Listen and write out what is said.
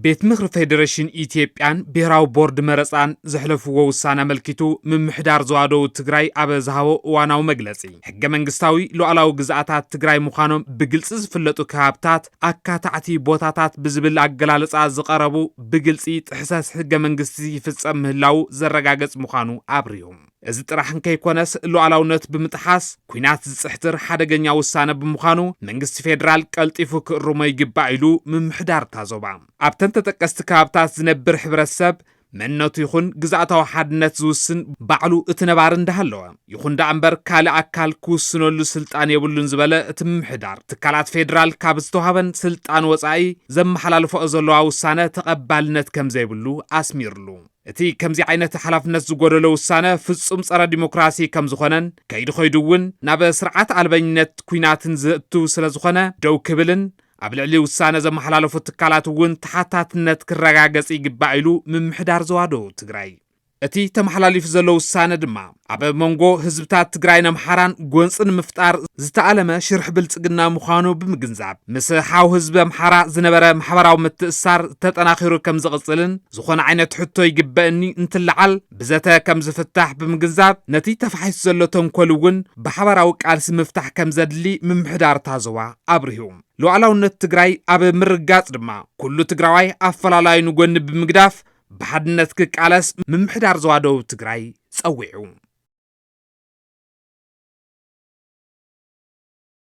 ቤት ምኽሪ ፌዴሬሽን ኢትዮጵያን ብሔራዊ ቦርድ መረፃን ዘሕለፍዎ ውሳነ ኣመልኪቱ፣ ምምሕዳር ዞባ ደቡብ ትግራይ ኣብ ዝሃቦ እዋናዊ መግለፂ፣ ሕገ መንግስታዊ ሉዓላዊ ግዝኣታት ትግራይ ምዃኖም ብግልፂ ዝፍለጡ ከባብታት ኣካታዕቲ ቦታታት ብዝብል ኣገላልፃ ዝቐረቡ ብግልፂ ጥሕሰት ሕገ መንግስቲ ይፍፀም ምህላዉ ዘረጋገፅ ምዃኑ ኣብሪሁ። እዚ ጥራሕ እንከይኮነስ፣ ሉዓላውነት ብምጥሓስ ኲናት ዝፅሕትር ሓደገኛ ውሳነ ብምዃኑ፣ መንግስቲ ፌዴራል ቀልጢፉ ክእርሞ ይግባእ ኢሉ ምምሕዳር እታ ዞባ። ኣብተን ተጠቀስቲ ከባብታት ዝነብር ሕብረተሰብ መንነቱ ይኹን ግዝኣታዊ ሓድነት ዝውስን ባዕሉ እቲ ነባሪ እንዳሃለወ፣ ይኹን ደኣ እምበር ካልእ ኣካል ክውስነሉ ስልጣን የብሉን ዝበለ እቲ ምምሕዳር፣ ትካላት ፌዴራል ካብ ዝተዋህበን ስልጣን ወፃኢ ዘመሓላልፈኦ ዘለዋ ውሳነ ተቐባልነት ከም ዘይብሉ ኣስሚርሉ። እቲ ከምዚ ዓይነት ሓላፍነት ዝጎደሎ ውሳነ ፍጹም ጸረ ዲሞክራሲ ከም ዝኾነን፣ ከይዱ ከይዱ እውን ናብ ስርዓት ኣልበኝነት ኲናትን ዘእቱ ስለ ዝኾነ፣ ደው ክብልን ኣብ ልዕሊ ውሳነ ዘመሓላለፉ ትካላት እውን ተሓታትነት ክረጋገጽ ይግባእ ኢሉ ምምሕዳር ዞባ ደቡብ ትግራይ። እቲ ተመሓላሊፉ ዘሎ ውሳነ ድማ ኣብ መንጎ ህዝብታት ትግራይን ኣምሓራን ጎንጺ ንምፍጣር ዝተኣለመ ሽርሒ ብልጽግና ምዃኑ ብምግንዛብ፣ ምስ ሓው ህዝቢ ኣምሓራ ዝነበረ ማሕበራዊ ምትእስሳር ተጠናኺሩ ከም ዝቕጽልን፣ ዝኾነ ዓይነት ሕቶ ይግበእኒ እንትለዓል ብዘተ ከም ዝፍታሕ ብምግንዛብ፣ ነቲ ተፋሒሱ ዘሎ ተንኮል እውን ብሓባራዊ ቃልሲ ምፍታሕ ከም ዘድሊ ምምሕዳር እታ ዞባ ኣብሪሁ። ሉዓላውነት ትግራይ ኣብ ምርጋጽ ድማ ኩሉ ትግራዋይ ኣፈላላዩ ንጎኒ ብምግዳፍ ብሓድነት ክቃለስ ምምሕዳር ዞባ ደቡብ ትግራይ ጸዊዑ።